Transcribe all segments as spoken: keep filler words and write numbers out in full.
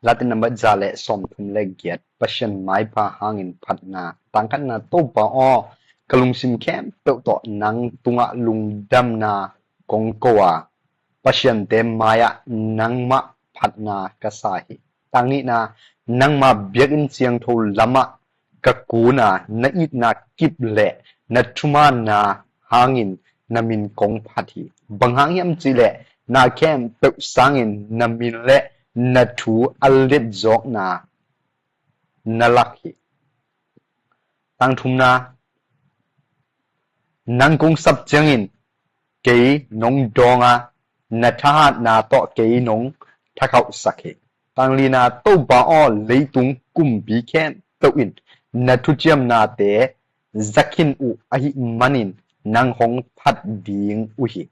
Latin nambat za le sawmthum le giat. Pasian maipha hangin phatna. Tangkhatna. Topa aw, ka lungsim khempeuh tawh nang tungah lungdamna kong ko a, pasiante mai-ah nangmah phatna ka sa hi. Tangnihna. Nangma biakinn siangtho lamah ka kun a, na itna kip le na thumanna hangin na min kong phat hi. Bang hang hiam cihleh na khempeuh sangin na min le na thu a letzawkna na lak hi. Tangthumna. Nang kong sap ciangin kei nong dawng a, na thahatna tawh kei nong thakhauhsak hi. Tanglina. Topa aw, leitung kumpi khempeuh in na thuciamnate zakhin uh ahih manin nang hong phat ding uh hi.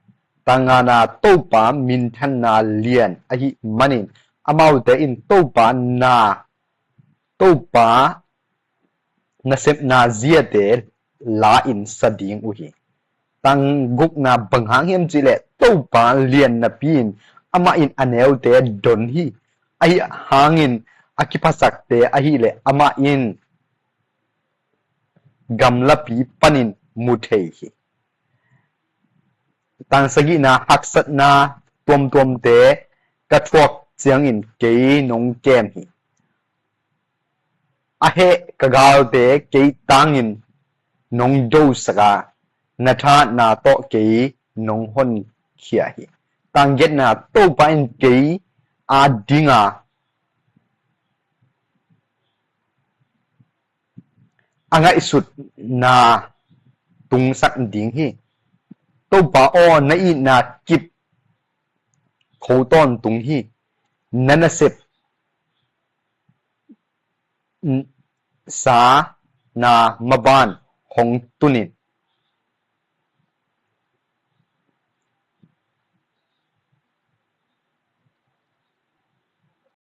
Tangngana. Topa minthanna lian ahih manin amaute in Topa na Topa nasepna ziate la-in sa ding uh hi. Tanggukna. Bang hang hiam cihleh Topa lian napi in amah in a neute don hi. Ahi hangin a kiphasakte ahileh amah in gamlapi panin mu thei hi. Tangsagihna. Haksatna tuamtuamte ka thuak ciangin kei nong kem hi. A heh ka galte kei tangin nong dosak a, na thahatna tawh kei nong honkhia hi. Tanggiatna. Topa in kei a dinga a ngaihsutna tungsak ding hi. Topa aw, na itna kip kho tawntung hi. Na nasep sa na maban hong tunin